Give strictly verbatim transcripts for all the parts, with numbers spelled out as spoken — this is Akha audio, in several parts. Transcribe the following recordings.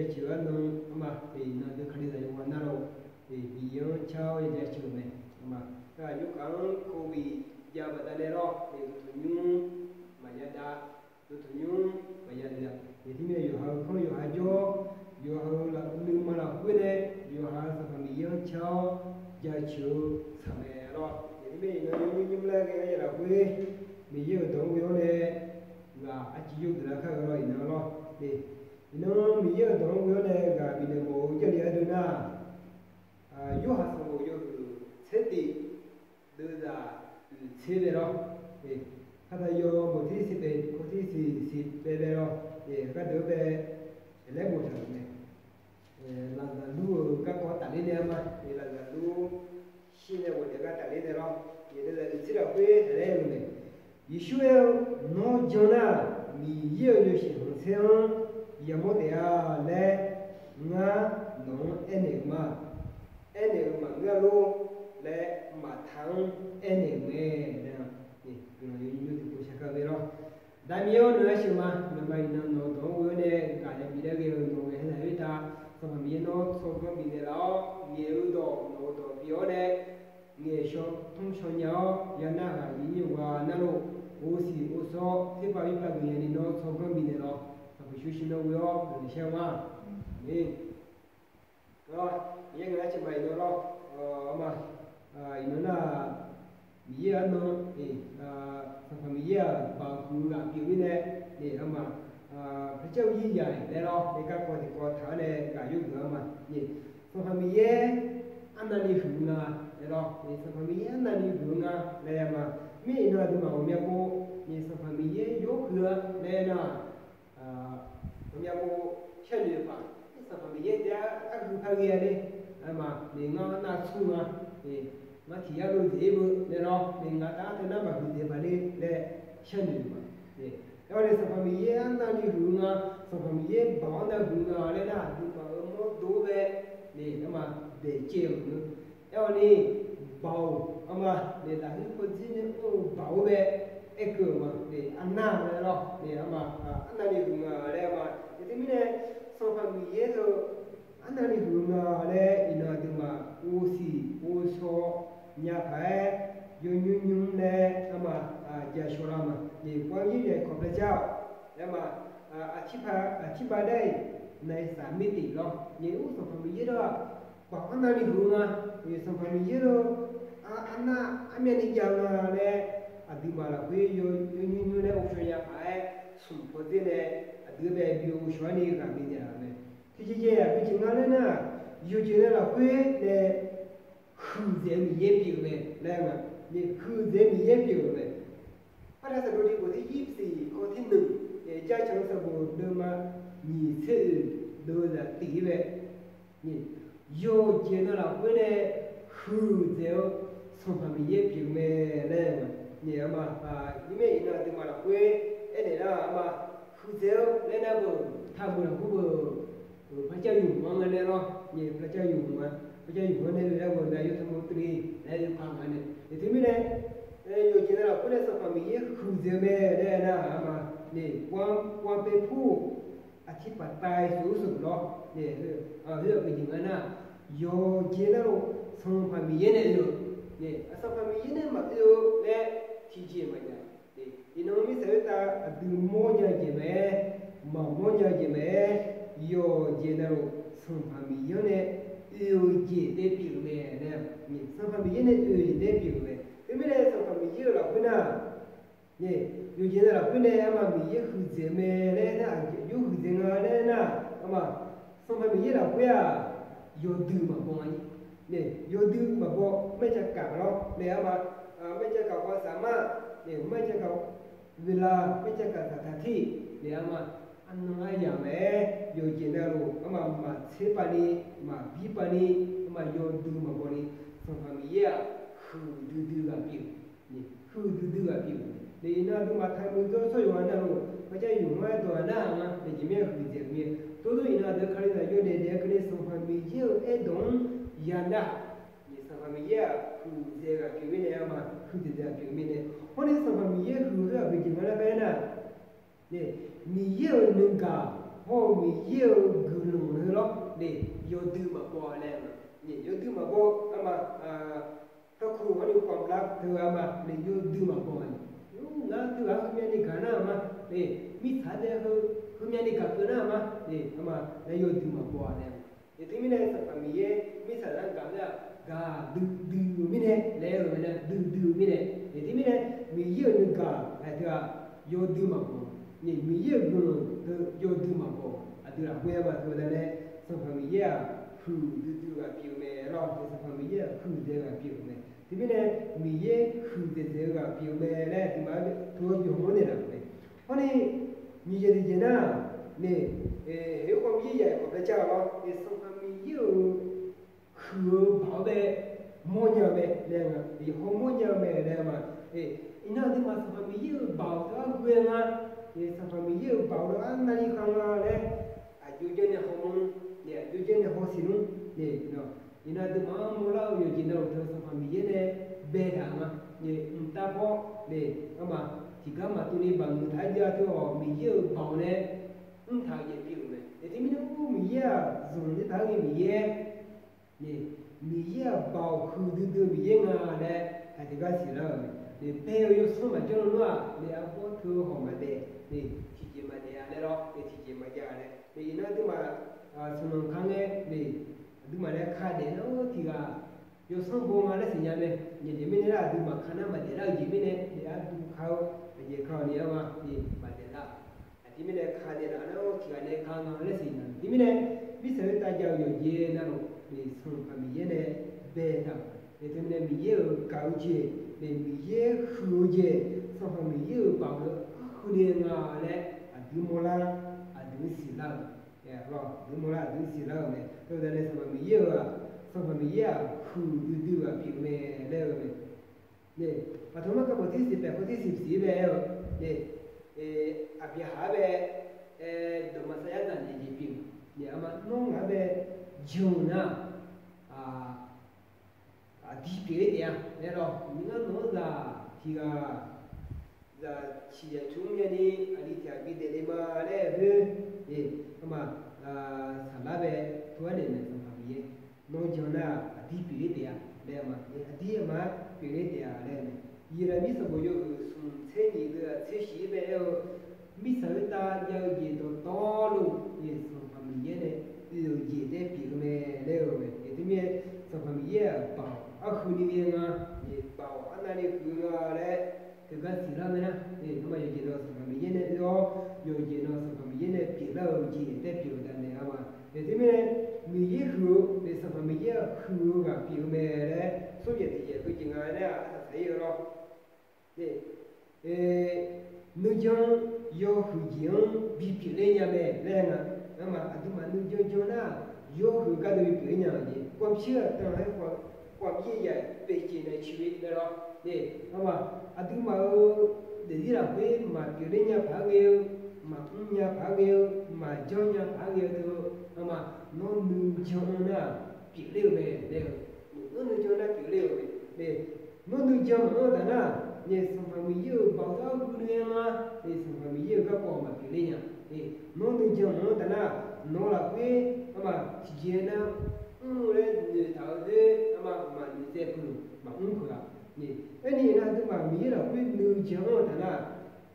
Jaceuq-eu arnan, arma, iqnan deuq Kalizaq yawqghaq navluf, Miqyaer-anr car-awr ya jaceuq-euq mae. Arma, aqyawfkaf-anr โควิด jav baqdanae lawr, dawqtawq nymr maqya dav, dawqtawq nymr maqya dav. Aqjeq mirnae yawqha-euq kanr yawqha jawr, yawqha-euq laf nuima lafkhoer nae, yawqha-euq Sanqpaq Miqyaer-anr car-awr jaceuq-eu tsaq mae lawr. Aqjeq mirnae iqnan yawnyir nymr laer ghae-aer ya lafkhoer, Miqyaer-euq dawq-anr ghoe-awr nae, ghaq arciv yawgeuf lar kar-eu lawr iqnan lawr. Iqnan Miqyaer-euq dawq-anr ghoe-awr nae ghaq bifnaeq mawf-eu Jarlif ardeuv nar, Yorhaq sanqbof yawhuiq tser tif deuvzaq uiq tser bae lawr. Kaqdaq yawbawq tir siq bae, kawv tir siq siq bae bae lawr. Gardeuq-anr bae, laer boftaq-euq mae. Lafzaq lur-euq garkawv tafler nae-a ma, lafzaq lur shir nae ghofdaef gar tafler nae lawr. Deuvzaq uiq tser lafkhoer laer-eu mae. Yeqsur aer-eu, Nawr jan nar, Miqyaer-euq yawshaef khanqsaer-anr yamawr taef-a laer, ngar nawq-anr aernaeq-euq ma. Aernaeq-euq maqngeur-a lor laer, maqtaq-anr aernaeq-euq mae laer, guiqlanq yawnyir nymr tiqpov shar gar ghae lawr. Aqda Miqyaer-awr, nawq-anr sheuq ma. Nawmaf iqnan nawq-eu dawq-anr ghoe-awr nae ghaq yabi laer ghae-eu nawq-eu ghae-aer laf-aer tav, Sanqpaq Miqyaer nawr tsawrganr bifnaeq laf-awr, ngaeq-eu dawq nawq-eu dawq pyeuf-awr nae, ngaeqshaw tmrshaw nya-awr yanar ghaq yawnyir yawqghaq navluf, ghovsiq ghovsawr tserpav birpav geuf nyani nawr tsawrganr bifnaeq laf-awr, Sanqpaq Yeqsur shir nawr ghoe-awr guiqlanq shar-eu ma. Aqmeq. Miqyaer ngaq-anr tiqma iqnan lawr, arma, iqnan nar, Miqyaer-euq arnan, Sanqpaq Miqyaer-aq baqhuiq-eu ghaq pyeuf-eu mirnae, arma, paqcaer-eu yir yaq laer lawr, nae garkawv tiqkawv taq-awr nae ghaq yawgeuf-a ma. Sanqpaq Miqyaer arnavni huiq-eu nga laer lawr, Sanqpaq Miqyaer arnavni huiq-eu nga laer ma. Mir iqnan aqduimaf ghawqmya pov, Sanqpaq Miqyaer yawhuiq-a laer nar, ghawqmya pov sharnoeq-eu paq, Sanqpaq Miqyaer taef-aer arhuiq par ghae-a le, arma, nae ngar arnav tsmr nga, ngar tiq yar lov dzaeq-ir beu nae lawr, nae ngaq taf-aer teunar maqhuiq dzaeq paq le laer sharnoeq-eu paq. Aer-awr nae Sanqpaq Miqyaer arnavni huiq-eu nga, Sanqpaq Miqyaer baq-awr navhuiq nga laer nar, aqduimaf-euq mawrdo-aer bae, arma, daeq caev-eu maqngeur. Aer-awr ni, baoq, arma, nae lafhuir pawdzer nae mr-eu baoq-aer bae, aerkeuv-euq ma, nae arnav laer lawr, nae arma, arnavni huiq nga laer ma. Teumirnae, Sanqpaq Miqyaer-eu arnavni huiq nga laer iqnan aqduimaf ghovsiq ghovshaw nya paq-aer, yawnymr nymr laer, arma, jashawr lar ma. Nae pawr yir yaeq kawq pyacar-awq, arma, aqtirpaq, aqtirpaq dar-iq, naeq saq mir tif lawr, nae ur Sanqpaq Miqyaer dawr-aq, baq-awr navni huiq-eu nga, Sanqpaq Miqyaer dawr, arnav armyavni jav nga laer, aqduimaf lafkhoer yawnymr nymr laer ghovshaw nya paq-aer, smq pawdzer nae aqdui-aer bae bi ghovshaw-aer ni ghaq bifnaeq-a mae. Tiqjeq jeq aqgeu jeq nga laer nar, yawqjeq nae lafkhoer nae huiqdzaeq-eu Miqyaer pyeuf-eu mae laer nga. Nae huiqdzaeq-eu Miqyaer pyeuf-euq mae. Pardav saqdov ni bof tir yir siq kawv tir nui, jaceuq sanqbof deuvma nyiq tser oeq deuvzaq tif-ir bae, yawqjeq nae lafkhoer nae huiqdzaeq-eu Sanqpaq Miqyaer pyeuf-eu mae laer, nae arma, nymr-aer iqnan aqduimaf lafkhoer aernaeq nar arma, huiqdzaeq-eu laer nar beu, taqbeuq lafkhoer beu, paqcav yuf-anr nga nae lawr, nae paqcav yuf-a, paqcav yuf-anr nae oe lar beu, nae yawtanq mawr tuvle laer oe paq nga nae. Teumirnae, yawqjeq nae lafkhoer nae Sanqpaq Miqyaer huiqdzaeq-eu mae laer nar arma, nae, ความเป็นผู้อธิปไตย สูงสุด lawr, nae, khoer-aq aqgeu jeq nga nar, yawqjeq navluf Sanqpaq Miqyaer nae oe-eu, nae, Sanqpaq Miqyaer nae maqoe-eu laer tiqjeq maqjav. Iqnan mirtsaq khoertav aqdui mawrnya-eu jeq mae-aer, maqmawrnya-eu jeq mae-aer, yawqjeq navluf Sanqpaq Miqyaer-anr nae oe-eu jeq taef pyeuf-eu mae laer, Sanqpaq Miqyaer nae oe-eu jeq taef pyeuf-eu mae. Teumirnae Sanqpaq Miqyaer-euq lafkhoer nar, nae, yawqjeq nae lafkhoer nae arma Miqyaer huiqdzaeq mae laer nar, aqjox huiqdzaeq nga laer nar, arma, Sanqpaq Miqyaer lafkhoer-aq, yawdui maqbaw-a, nae, yawdui maqbaw, maercav kaq lawr, nae arma, maercav kaq khawf saqmar, nae, maercav kaq เวลา, maercav kaq saqtaq tir, nae arma, arnan aryamq mae-aer yawqjeq navluf arma maqtser pav ni, maqbir pav ni, arma yawdui maqbaw ni, Sanqpaq Miqyaer-aq huiqdui dui ghaq pyeuf, huiqdui dui ghaq pyeuf-eu mae. Nae iqnan aqduimaf taqmuiq dawr tsawrhaq yawqghaq navluf paqcav yuf-anr aerdawq-aq nar-aq nga, nae jeq mir-aer huiqdzaeq-eu mae. Tov dur iqnan aqdui Kalizaq yawdaef daef-eu keuvni Sanqpaq Miqyaer-euq aerdawq-anr yaq nar, Sanqpaq Miqyaer-aq huiqdzaeq ghaq pyeuf mirnae arma, huiqdzaeq ghaq pyeuf mirnae. Hawr ni Sanqpaq Miqyaer huiq-eu khoer aqgeu jeq nga laer paer nar, nae, Miqyaer-euq nuigaq hawr-eu Miqyaer-euq guiqlanq-eu Nae, yawdui maqbaw laer, nae yawdui maqbaw, arma, tawrkuq hawr ni kawvlar teu-eu arma, nae yawdui maqbaw-a. Ngar teughaq heumyav ni gaq nar-aq ma, nae mirtsaq-anr nae heu, heumyav ni gaq keuv nar-aq ma, nae arma, nae yawdui maqbaw-a laer. Nae teumirnae Sanqpaq Miqyaer mirtsaq-anr gaq nar-aq, gaqdui dui-eu mirnae laer-eu nae duidui-eu mirnae. Nae teumirnae Miqyaer-euq nuigaq haeq teu-aq, yawdui maqbaw. Nae Miqyaer-euq guiqlanq teu yawdui maqbaw. Aqdui lafkhoer arma teu danae, Sanqpaq Miqyaer-aq, huiqdui dui-eu ghaq pyeuf-eu mae lawr. Nae Sanqpaq Miqyaer-aq, huiqdzaeq-eu ghaq pyeuf-eu mae. Teumirnae Miqyaer huiqdzaeq dzaeq-eu ghaq pyeuf-eu mae laer aqduimaf-anr teu-awr yawmawr naeqlaf-euq mae. Hawr ni, nyiq jeq tiqjeq nar, nae, heqkhaw Miqyaer yaf-euq kawq bae jar-eu lawr. Nae Sanqpaq Miqyaer-euq huiq-eu baoq-eu bae, mawrnya mae laer nga, yawqhaw mawrnya-eu mae laer ma. Iqnan aqduimaf Sanqpaq Miqyaer-euq baoq teu-aq ghoe nga, Sanqpaq Miqyaer-euq baoq teu-aq navni khav nga laer, aqjox janr nae hawmawr nmr, nae aqjox janr nae hawsiq nmr, nae, iqnan aqduimaf-anr mawrlar-eu yawqjeq navluf teu Sanqpaq Miqyaer nae baetaq-eu ma. Nae mqtav paw, nae, arma, tiqgar maqtuv ni baqnmq taq-aer jav teu-awq, Miqyaer-euq baoq nae mrtaq-eu jeq pyeuf-euq mae. Nae teumirnae ur Miqyaer-aq zanqler taq-aer ghae Miqyaer, nae, Miqyaer-aq baoq huiqdui dui-eu Miqyaer nga laer, haeq tiqgar siqlar-euq mae. Nae bae-eu yawsanr maqjanr nar-aq, nae arbawr teu hawq maqdaef, nae tiqjeq maqdaef-a laer lawr, nae tiqjeq maqjav-a laer. Nae iqnan aqduimaf, sanqlanq ka ngae, nae, aqduimaf nae ka daef nar-aq tiq ghaq yawsanr baw nga laer siqnya mae. Nae jeq mirnae nar aqduimaf ka nar maqdaef lar-eu jeq mirnae, nae arduq ka-eu, aqjeq ka-awq ni arma, nae maqdaef lar. Aqjeq mirnae ka daef nar-aq tiq ghaq nae ka nga laer siqnya. Aqjeq mirnae, mirtsaq khoertav jav-eu yawqjeq navluf, nae Sanqpaq Miqyaer nae baetaq-euq. Nae teumirnae Miqyaer-euq gaq-eu jeq, nae Miqyaer huiq-eu jeq, Sanqpaq Miqyaer-euq baoq-eu arhuini nga laer aqdui mawrlar, aqdui siqlar-euq. Aqdui mawrlar aqdui siqlar-euq mae. Teu danae Sanqpaq Miqyaer-euq-aq, Sanqpaq Miqyaer-aq huiqdui dui-eu ghaq pyeuf-eu mae laer-eu mae. Nae, aqtawq mar ka bawq tirsiq paef khoer tirsiq siq bae-eu, nae, Aqbyaqhaq-anr bae, dawqma sar yar zaq naeq jeq pyeuf-eu, nae arma nawr ngaq-anr bae jan-eu nar, aqdir pyeuf-ir taef-a laer lawr. Ngar nawq-anr zaq tiq ghaq, zaq ciq yaq cmr myav ni aqli tiq ghaq bi daefle ma laer khoer, arma, saqlar bae tov-aer naeq naeq Sanqpaq Miqyaer, nawr jan nar aqdir pyeuf-ir taef-a laer ma. Aqdir arma pyeuf-ir taef-a laer mae. Yeqlaqmir sanqbof yawhuiq smq tser nyiq deuv-aq tser shif-ir bae aer-eu, mirtsaq khoertav jav-eu jeq dawqtawvluf, Sanqpaq Miqyaer nae oe-euq jeq taef pyeuf-eu mae laer-eu mae. Teumirnae Sanqpaq Miqyaer-aq baoq arhuini ghae nga, baoq arnavni huiq-eu nga laer teugar siqlar mae nar, arma yawqjeq nan Sanqpaq Miqyaer nae oe-awr, yawqjeq nan Sanqpaq Miqyaer nae pyeuflar-eu jeq taef pyeuf-eu danae arma. Teumirnae Miqyaer huiq-eu, Sanqpaq Miqyaer-aq huiq-eu ghaq pyeuf-eu mae laer smr yaeq tiq yaeq beujeq nga laer arsaq saq-ir-eu lawr. Nuijan yawhuiq jeq-anr bipyeuf ler nya mae laer nga. Arma aqduimaf nuijan jan nar, yawhuiq gardeuv bipyeuf ler nya-eu jeq, ความเชื่อ tanq-aer khawf, ความเชื่อ yaq pyeuf jeq nae ciqle laer lawr. Arma aqduimaf-euq daefzir lafkhoer maqpyeuf ler nya paq-aer ghae-eu, maqmr nya paq-aer ghae-eu, maqjanr nya paq-aer ghae-eu teu, arma nawr nuijan-anr nar pyeufler-eu mae laer-eu, nawr nuijan nar pyeufler-eu mae. Nawr nuijan maqanr taf nar, nae Sanqpaq Miqyaer-euq baoq teu arhu nuijan nga, nae Sanqpaq Miqyaer-euq garkawv maqpyeuf ler nya. Nawr nuijan maqanr taf nar, nawq lafkhoer arma tiqjeq nar mr-eu laer noeqtaq-eu khoer arma maqnoeq tsaev puq maqmr peuq-a. Aerni nar aqduimaf Miqyaer lafkhoer nuijan anr-eu taf nar,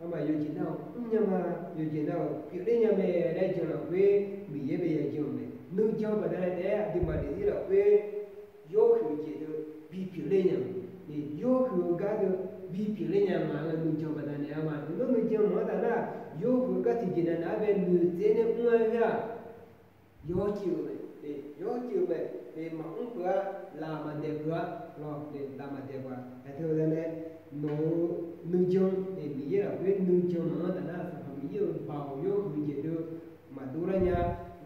arma yawqjeq nar-aq mrnya ma, yawqjeq nar-aq pyeufler nya mae laer jan lafkhoer Miqyaer bae ya jan-eu mae. Nuijan baqdanae taef-aer aqduimaf daefzir lafkhoer yawhuiq-eu jeq deuq bipyeuf ler nya-eu, yawhuiq-eu gar deuq bipyeuf ler nya nga laer nuijan baqdanae arma, nawr nuijan maqanr taf nar, yawhuiq-eu gar tiqjeq navnav-aer bae noeq tsaev nae mr-aer khoer-aq, yawcif-euq mae, yawcif-euq mae, maqmr peuq-a, laf maqdaef peuq-a, laf maqdaef peuq-a. Aerteu-eu danae, nawq-eu nuijan, Miqyaer lafkhoer nuijan maqanr taf nar, Sanqpaq Miqyaer-euq baoq yawhuiq jeq deuq maqdov lar nya,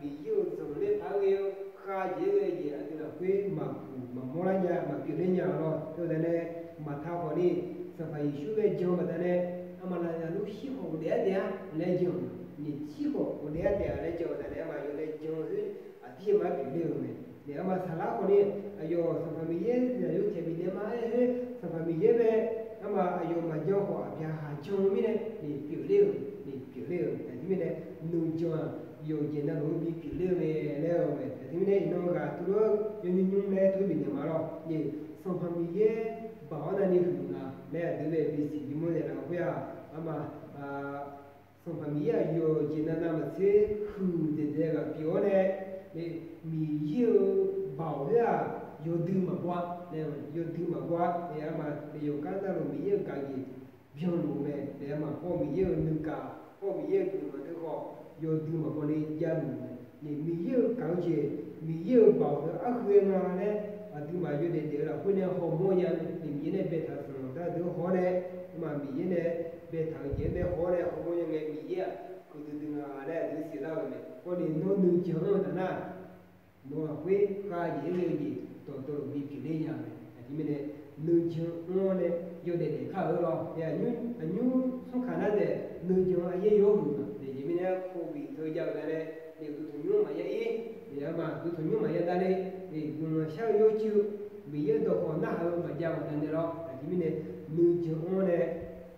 Miqyaer-euq zanqler paq-aer ghae-eu khavjeq-aer ghae jeq aqdui lafkhoer maqpuq maqmawr lar nya, maqpyeuf ler nya lawr. Teu-eu danae, maqta khawf ni, Sanqpaq Yeqsur bae jan baqdanae, arma lafzaq luf shir khawf ghofdaef-aer taef-a laer jan-eu, shir khawf ghofdaef-aer taef-a laer jan-eu danae, arma yawlae jan-eu khoer aqdir ma pyeufler-eu mae. Nae arma saqlar khawf ni, aqyawf Sanqpaq Miqyaer zaqyo taeq bifnaeq ma-aer khoer, Sanqpaq Miqyaer bae, arma aqyawf maqjan khawf Aqbyaqhaq jan-eu mirnae, pyeufler-eu, pyeufler-eu, aqdir mirnae, nuijan-aq yawqjeq navluf-anr bipyeuf ler-eu mae laer-eu mae. Aqjeq mirnae iqnan ghaq tuvlof-aer yawnymr nymr laer tov bifnaeq ma lawr. Sanqpaq Miqyaer baoq-anr navni huiq nga laer aqdui bae bisiq bimawr naeqlaf-eu khoer-aq, arma, Sanqpaq Miqyaer-aq yawqjeq navnav maqtser huiq daeqdaeq ghaq pyeuf-awr nae, Miqyaer-euq baoq khoer-aq yawdui maqbaw-a, yawdui maqbaw-a, arma, yawqgar navluf Miqyaer-euq gaq jeq byanluf-eu mae laer, arma, hawr Miqyaer-euq nuigaq, hawr Miqyaer-euq guiqlanq deuq khawf yawdui maqbaw ni javluf-eu mae. Miqyaer-euq gaq-eu jeq, Miqyaer-euq baoq deuq arhuiq-aer nga laer aqduimaf yawdaef daef-eu lafkhoer nae hawmawr nya-eu, Miqyaer nae baetaq-euq sanqlanq dar deuq-anr haw-awr nae, arma, Miqyaer nae baetaq-eu jeq-anr bae haw-awr nae hawmawr nya ngae, Miqyaer-aq huiqdui dui nga laer aqdui siqlar-euq mae. Hawr ni nawr nuijan anr-eu taf nar, nawq lafkhoer khav-eu jeq-aer ghae-eu jeq dawqtawvluf bipyeuf ler nya mae. Aqjeq mirnae nuijan anr-awr nae yawdaef daef kar-eu lawr. Aqnymr smr kaq nar taef nuijan aryaer yaw-awr huiq-eu mae. Aqjeq mirnae covid teu jav-eu baqdanae, duqtanqnymr maqya ir, arma, duqtanqnymr maqya davle, guiqlanq shar-eu yawcuiv-eu, Miqyaer-euq dawqkawq narhaq-eu maqjav-eu baqdanae lawr. Aqjeq mirnae nuijan anr-awr nae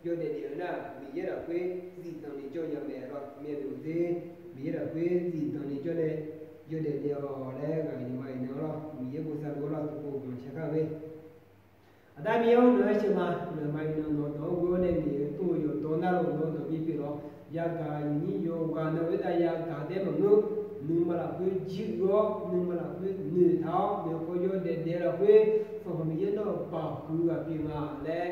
yawdaef daef-eu nar, Miqyaer lafkhoer zifdan ni jawr nya mae lawr. Mirnae dzer, Miqyaer lafkhoer zifdan ni jawr nae yawdaef daef-awq laer ghaq nyiq ma iqnan lawr, Miqyaer bosav luf-awr lawr, tiqpov guiqlanq shar kar-eu mae. Aqda Miqyaer-or, nawq-anr sheuqma, nawq-ma iqnan nawq dawq-anr ghoe-awr nae Miqyaer-euq tov-eu yawqdawq navluf nawq-anr dawq bipyeuf lawr. Yagaq nyiq nyir yawqghaq navluf-aer tav yagaq taef-aer maqngeur. Nuima lafkhoer jir-eu-awr, nuima lafkhoer noeqtaq-awr, noeqkawv yawdaef daef-eu lafkhoer Sanqpaq Miqyaer nawr-euq baoq huiq ghaq pyeuf nga laer,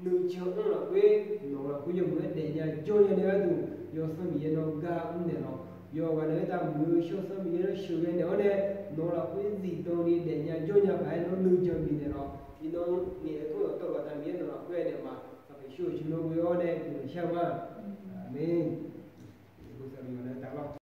nuijan anr lafkhoer nawq lafkhoer yawmuiq-aer daefnya jawr nya nae gharduq, Yawsanr Miqyaer nawr gar mrnaeq lawr. Yawqghaq navluf-aer tav muiq-eu Yawsanr Miqyaer nawr sheuqghae naeq-awr nae, nawq lafkhoer zifdan ni daefnya jawr nya paq-aer nawr nuijan bifnaeq lawr. Iqnan ngaeq-eu tov dawqtawvluf aqda Miqyaer nawq lafkhoer aernaeq ma. Sanqpaq Yeqsur-euq tsawrmyanr ghoe-awr nae guiqlanq shar-eu ma. Aqmeq.